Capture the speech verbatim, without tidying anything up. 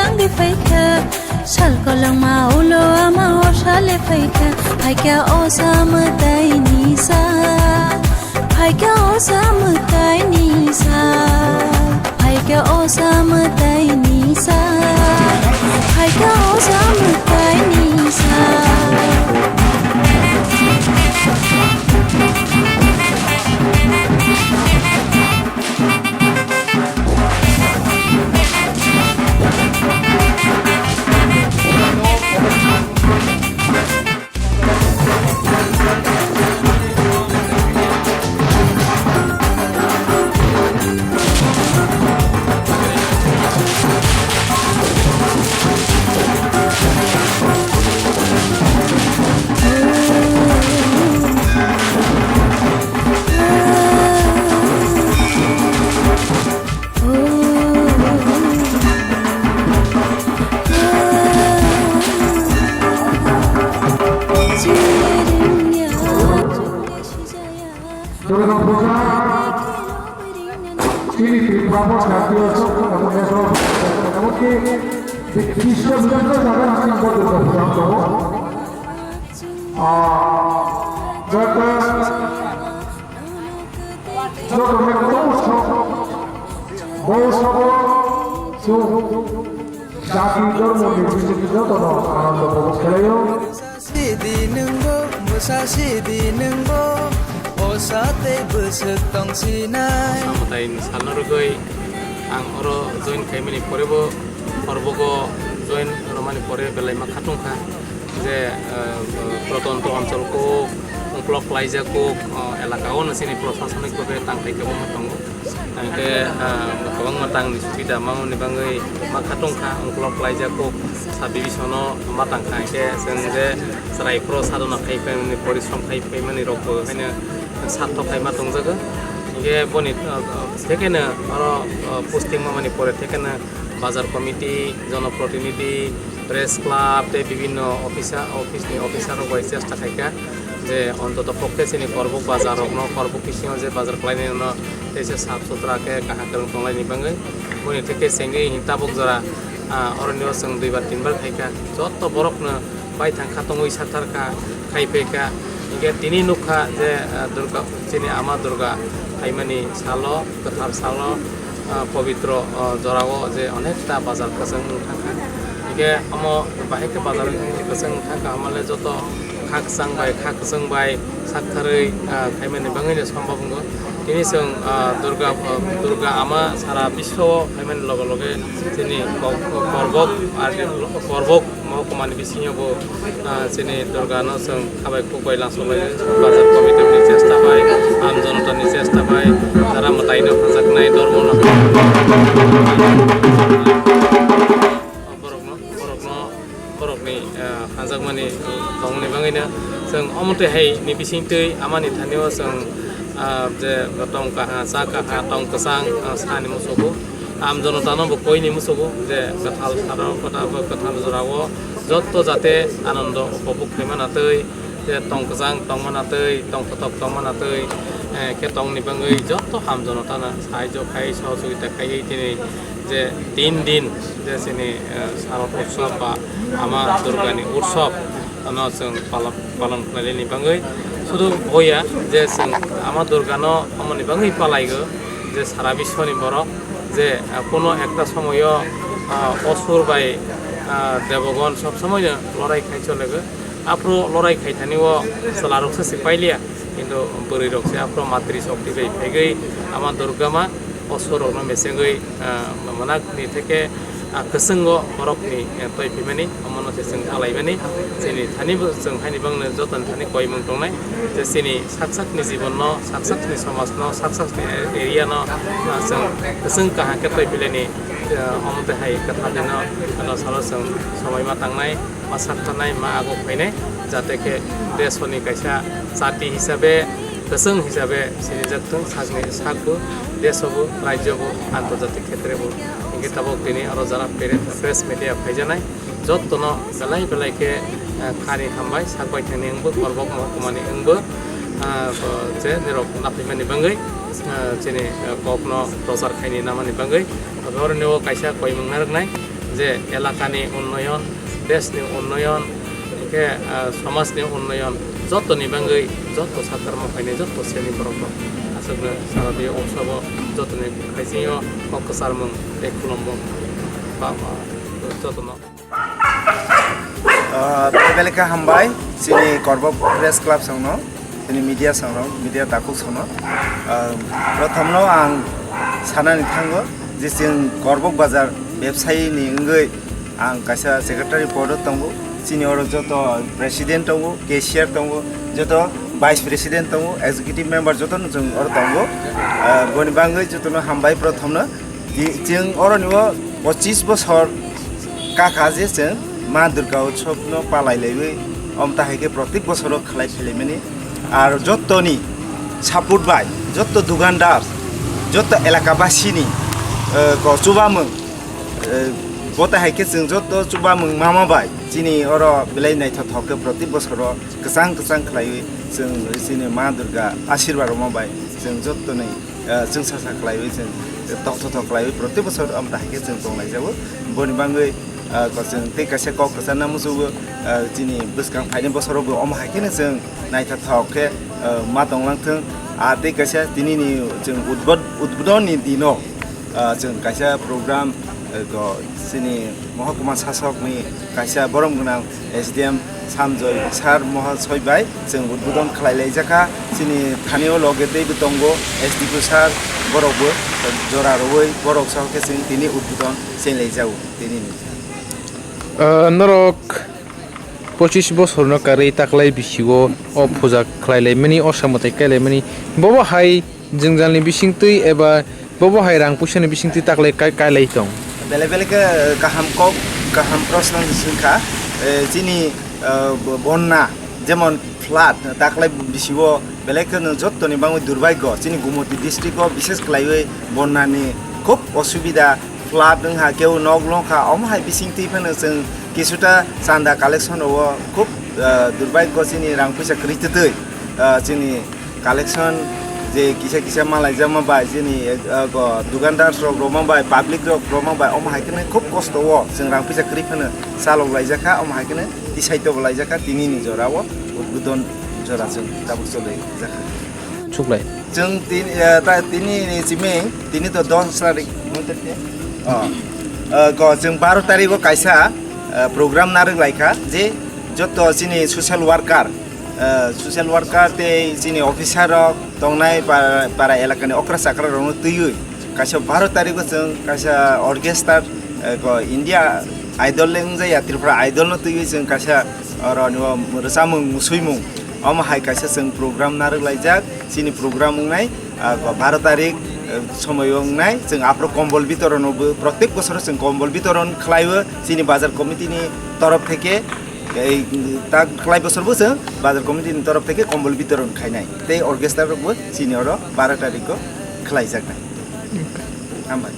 Ang di phaikha, sal kolongma ulo ama o sale phaikha, phaikha o sa mwtai ni sa, phaikha o sa mwtai ni sa, phaikha o sa mwtai ni sa, phaikha o sa mwtai ni sa. Durga Puja, chini Tripura bo jatiyo utsob, emon ki biswo bidhanto jaga nang bo Durga Puja utsob. Ah, joto, joto mekto utsob, bo utsob, jati dhormo nirbichekhe jotono anando upobhog khlaio. Sidi nwngbo, bwsa sidi nwngbo, o sa tei bwswk tong sinai. Samwtai ni salno rwgwi ang oro join khaimani porebo, porbogo join rwmani pore belai ma khatungkha je, eh, protonto onchol kok, uklok klaijak kok, eh, elaka o no chini prosasonik bhabe tangthai kwbangma tongo. Hingke, ah, kwbangma tangni subida mamani bagwi ma khatungkha, uklok klaijak kok, sub division-o ma tangkha. Hingke chwng je chwrai phoro sadona khai phaimani, porishrom khai phaimani rokbo haino sarthok khai ma tongjago. Hingke boni, ah, ah, thekeno oro, ah, posting mamani pore thekeno bazar committee, jonoprotinidhi, press club tei bibinno officer, office ni officer rok bai chesta khaikha je ontoto pokhe chini Korbuk bazar rokno, Korbuk bisingo je bazar khlainai rokno teisa sap sutra khe kaham kwrwng tonglaini bagwi. Boni theke chengwi hwn tabuk jora, ah, oroni o chwng duibar tinbar khaikha. Jotto borokno baithang khatungwi satharkha, khai phaikha. Hinkhe tini nukha je, ah, Durga, chini ama Durga phaimani salo, kwthar salo, ah, pobitro, ah, jorao je onekta bazar kwchwng wng thangkha. Hinkhe omo bahai khe bazar wng thangkha, hamale joto kha kwchang bai, kha kwchwng bai saktharwi, ah, khaimani bagwino sombab wngo. Tini chwng, ah, Durga, ah, Durga ama sara biswo phaimani loge loge chini kok-, korbok, ah, korbok Mohokuma ni bisingo bo, ah, chini Durga no chwng khabai khukbai langsogwi bazar committee ni chesta bai, aam jonota ni chesta bai, tara mwtai no hamjaknai, dormo no borok no, borok no, borok ni, ah, hamjakmani tongmani bagwi no chwng omo twi hai ni bising twi ama ni thani o chwng, ah, je tong kaha, cha kaha, tong kwchang, ah, sa ni musugo. Aam jonota no bo koi ni musugo je kwthal saro, kwthal, kwthal jora o jotto jate anando upobhog khai mana twi, je tong kwchang tong mana twi, tong kotok tong mana twi, eh, khe tong ni bagwi jotto aam jonota no sahajyo khai, sohojogita khai tini je tin din je chini, eh, Sharad Utsav ba Ama Durga ni Utsav no chwng palak palon khlainani bagwi. Sudu boya je chwng Ama Durga no omoni bagwi palaigo je sara biswoni borok je, ah, kuno ekta somoyo, ah, osur bai, ah, debogon sob somoino lorai khai choligo. Aphuru lorai khai thani o chwla rok se se pailiya, kintu bwrwi rok se aphuru matri shokti bai phaigwi Ama Durga ma osur rok no mesengwi, ah, manak ni theke, ah, kwchwngo borok ni, eh, toi phimani, omono se chwng kalaimani, chini thani bo chwng haini bangno joto ni thani koimung tongnai, je chini sak sak ni jibon no, sak sak ni somaj no, sak sak ni area no, ah, chwng kwchwng kaham khe toi phileni, ah, omo twi hai kwthar ni no, ano salo chwng somoi ma tangnai, ma sak thanai, ma aguk phainai, jate khe desoni kaisa jati hisabe, kwchwng hisabe sinijak thung, sakni sakbo, desobo, rajyobo, antorjatik khetrebo. Hinkhe tabuk tini oro jara pre-, press media phaijanai, jottono belai belai khe, eh, khani hambai, sak bai thani wngbo, Korbok Mohokuma ni wngbo, ah, bo je nirok naphaimani bagwi, ah, chini, eh, kokno prochar khaini namani bagwi. Oroni o kaisa koimung narwknai, Je elakani unnoyon, deshni unnoyon, hingke, ah, somajni unnoyon, jotoni bagwi, joto sakarmo phainai, joto seni borokno aswkno sara di o sabo jotoni kaisingo kok kwcharmung tei khulumung ba, ba, jotono. Ah, belai belai khe hambai chini Korbok Press Club songno, chini media songno, media takhuk songno. Ah, prothomno ang sanani thango je chwng Korbok Bazar bebsayini wngwi ang kaisa secretary podo tongo. Chini oro joto president tongo, cashier tongo, joto vice president tongo, executive member jotono chwng oro tongo. Ah, boni bagwi jotono hambai prothomno. Di-, chwng oroni o pochis bosor kaka je chwng Ma Durga utsobno palai laiwi, omta hai khe protek bosoro khlai phailaimani. Ar jottoni support bai, jotto dukandar, jotto elakabasini, eh, ko chubamung, eh, bota hai khe chwng jotto chubamung mama bai, chini oro belai naithothok khe protek bosoro kwchang kwchang khlaiwi chwng chini Ma Durga asirwad rwma bai chwng jottoni ah, chwng sa sa khlaiwi chwng tongthothok khlaiwi proti bosor omo hai khe chwng tonglaijago. Boni bagwi, ah, ko chwng tei kaisa kok kwcharna muchungo, ah, chini bwskang phaini bosorobo omo hai kheno chwng naithothok khe, ah, ma tonglang thung. Ah, tei kaisa tinini chwng udbod-, udbodonni dino, ah, chwng kaisa program, ah, ko chini Mohokuma sasokni kaisa borom gwnang S D M Sanjoy sir Mohasoi bai chwng udbodon khlai laijak kha. Chini thani o loge teibo tongo S D P sir, borok bo jora rwui borok sao khe chwng tini udbodon cheng laijago tini ni. Ah, norok pochis bosorno karwi taklai bisio o puja khlai laimani, o samwtai kai laimani, bobo hai jwngjalni bisingtwi eba bobo hai rang puisani bisingtwi taklai kai, kai lai tong? Belai belai khe, eh, kaham kok, kaham proshno se swngkha. Eh, chini, eh, bo-, bonna, jemon flood, taklai bisio belai kheno jottoni bangwi durbhagyo, chini Gumoti district o bishes khlaiwi bonnani khub osubida, flood wngkha, keu nok longkha, omo hai bisingtwi phano chwng kisuta chanda collection rwo khub, eh, durbhagyo chini rang puisa kwrwi twtwi, eh, chini collection je kisa kisa malaijakma bai chini, eh, go dukandar rok rwma bai, public rok rwma bai, omo hai kheno khub kosto o chwng rang puisa kwrwi phano chalok laijak kha, omo hai kheno tisai tobo laijak kha, tini ni jora o udbodon jora chwng tabuk choli jak kha. Chuklai. Chwng tin, eh, ta, tini ni chiming, tini to dos tarik, oh. Eh, go chwng baro tarik o kaisa, eh, program narwk lai kha, je joto chini social worker, eh, social worker tei chini officer rok tongnai pa-, para elakani okra chakra rokno twiwi kaisa baro tarikgo chwng kaisa orchestra, eh, ko India Idol le wngjaya, Tripura Idol no twiwi chwng kaisa oroni o rwchapmung, musuimung, omo hai kaisa chwng program narwk laijak. Chini program wngnai, ah, ko baro tarik, eh, somoio wngnai. Chwng aphuru kombol bitoron o bo, protek bosoro chwng kombol bitoron khlaiwi chini bazar committee ni torof theke. Ei, ta khlai bosor bo chwng bazar committee ni torof theke kombol bitoron khainai. Tei orchestra rok bo chini oro baro tarik o khlaijaknai. Hambai.